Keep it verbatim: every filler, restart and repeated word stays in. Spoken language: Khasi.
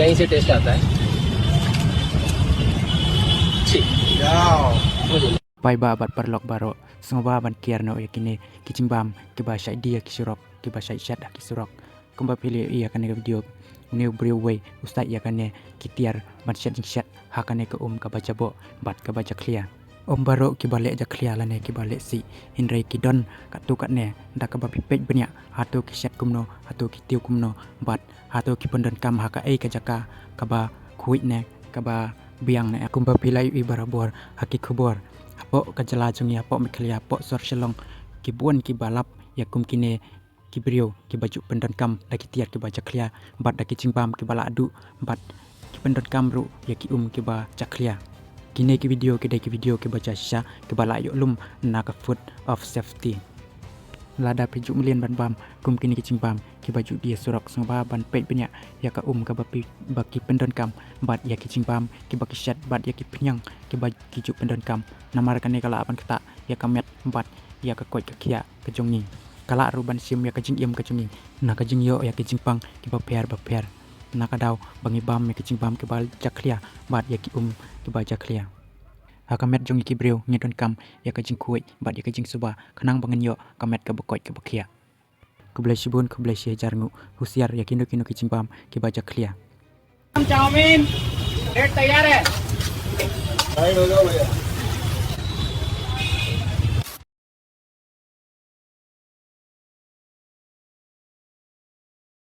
कहीं से टेस्ट आता है। ठीक। Wow। Paidbah bad paralok baroh, sngewbha ban kiar noh ïa kine ki jingbam kiba shait die ha ki surok, kiba shait shet ha ki surok. Kumba phi la ïohi ïa kane ka video, une u briew uwei u sait ïa kane ki tiar ban shet jingshet ha kane ka um kaba jaboh bad kaba jakhlia. Um baroh kiba leh jakhlia lane kiba leh sih, hynrei ki don katto katne, da kaba phi peit bniah hato ki shet kumno, hato ki tiew kumno, bad hato ki pyndonkam ha kaei ka jaka kaba khuid ne kaba biang ne. Kumba phi la ïohi barabor ha ki khubor, hapoh ka jylla jong ngi, hapoh Meghalaya, hapoh sor Shillong, ki bun kiba lap ïa kum kine ki briew kiba ju pyndonkam da ki tiar kiba jakhlia bad da ki jingbam kiba la duh, bad ki pyndonkam ruh ïa ki um kiba jakhlia. Kine ki video ki dei ki video kiba jia shisha, kiba la ïoh lum na ka Food of Safety. Lada phi ju mlien ban bam kum kine ki jingbam kiba ju die ha surok, sngewbha ban peit bniah ïa ka um kaba phi, ba ki pyndonkam, bad ïa ki jingbam kiba ki shet, bad ïa ki phniang kiba ki ju pyndonkam. Namar kane ka lah ban ktah ïa ka met bad ïa ka koit ka khiah ka jong ngi. Ka lah ruh ban shim ïa ka jingim ka jong ngi na ka jingïoh ïa ki jingpang kiba pher bapher, na ka daw ba ngi bam ïa ki jingbam kiba jakhlia bad ïa ki um kiba jakhlia. Ha ka met jong ngi ki briew ngi donkam ïa ka jingkhuid bad ïa ka jingsuba, khnang ba ngin ïoh ka met kaba koit kaba khiah. Khublei shibun, khublei shihajar nguh. Husiar ïa kino kino ki jingbam kiba jakhlia. Chowmein, plate तैयार है। साइड हो जाओ भैया।